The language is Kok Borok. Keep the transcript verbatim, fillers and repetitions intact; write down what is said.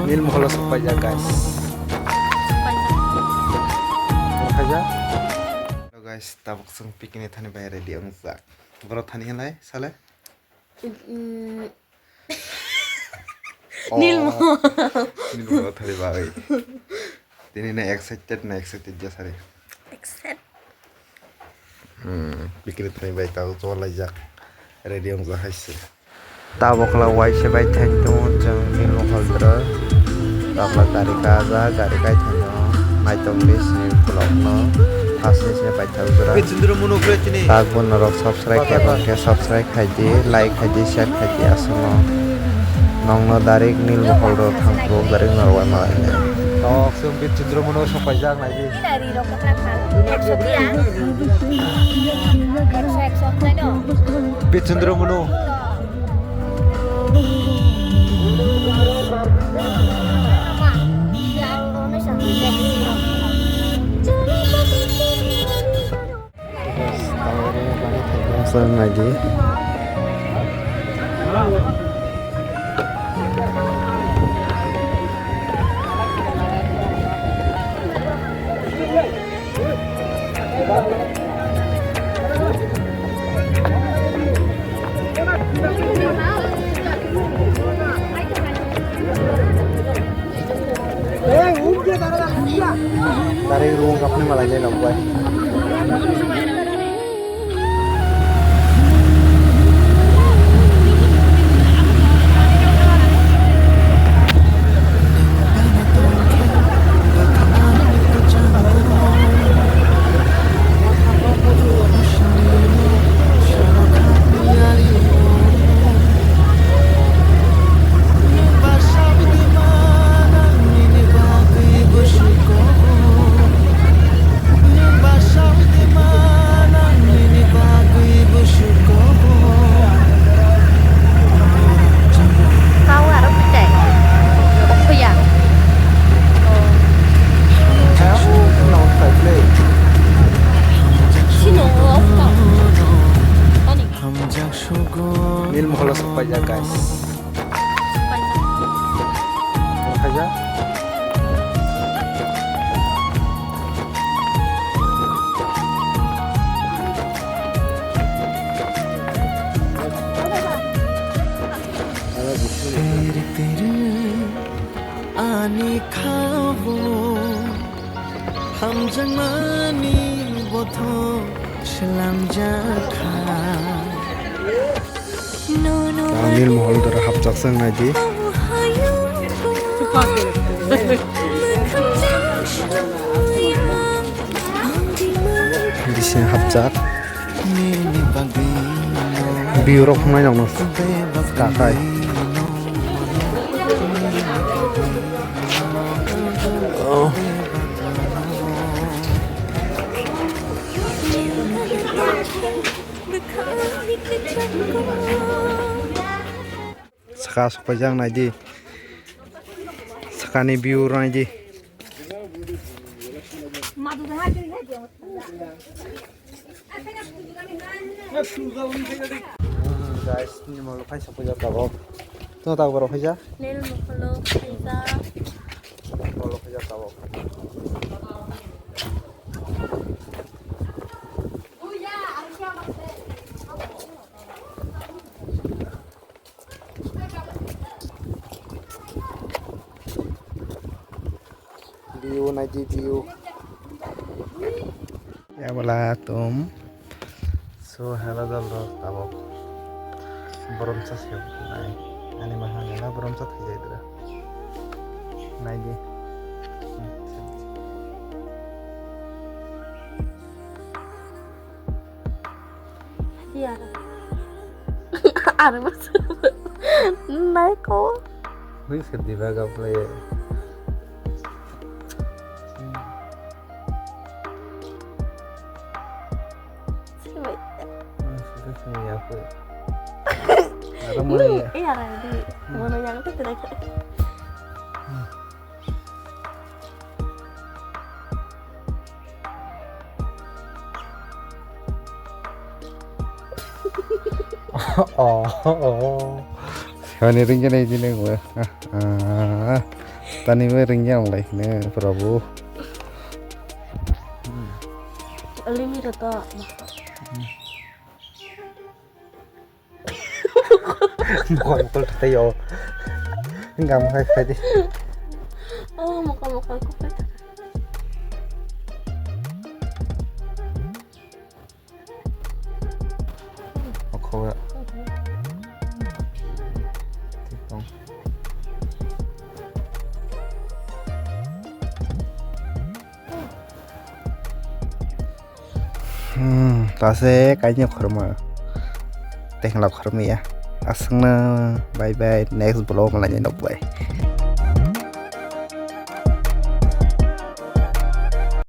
Nil Moholo sok paijak, guys. Sok paijak. Sok paijak. Hello, guys, tabuk chwng picnic thani bai ready wngjak. Borok thani halai, sale? Mm. Oh. Nil Moholo. Nil Moholo thani bai. Tini na excited na excited ja sari. Excited. Hmm, picnic thani bai tabuk chwng laijak. Ready wngjak hai se. Tabukla waisa bai thang tongo chwng Nil Mohol dra. Tabukla gari kajak, gari kai thang tongo. Naitokni sini vlogno. Hasni sini paithak jora. Bichandra Munu kre tini. Tak bo norok subscribe khe bang khe subscribe khai di, like khai di, share khai di aswkno. Nokno direct Nil Mohol rok thang phuru direct norok bai malai nai. Tok chwng Bichandra Munu sok paijak nai di. Ekso tiya. Ekso, ekso, taino? Bichandra Munu. Chwng nai di. Dari ruang kapne malah jadi nampai. Kau aro kutai. Okhoya. Sino, okho. Ani. Nil Moholo sok paijak, guys. Sok paijak. Ani khabo hamjakmani bothop slamjakha. Ang Nil Mohol dora hapjak se wngnai di. Bisi hapjak. View rok phunai nokno kakhai. Oh. Saka sok paijak nai di. Sakani view nai di. Hmm, guys, ni molo khai sok paijak tabok. Tino tabok borok khaijak? Nil Moholo khaijak. Molo khaijak tabok. View nai di view. Ya bala tum. So hello dol rok tabok. Borom sa se nai. Ani maha nana borom sa thai jai dra. Nai di. Yara. Are mas. Nai ko. Hui se diba ga play. Sibai. Hmm, sudah sini ya aku. Ada mana ya? Iya, ada di. Hmm. Mana yang itu tidak. Hmm. Oh, oh, oh. Sani ringkene ini gue. Ah, ah. Ah, tani bai ringya wng lai ne, Prabhu. Limit to. Mokol mokol thai yo. Gam khai khai di. Oh, mokol mokol kupai. Mokol. Tong. Hmm, tase kainyo khorma. Tengla khorma ya. Aswkno bye bye, next vlog malai nok bai.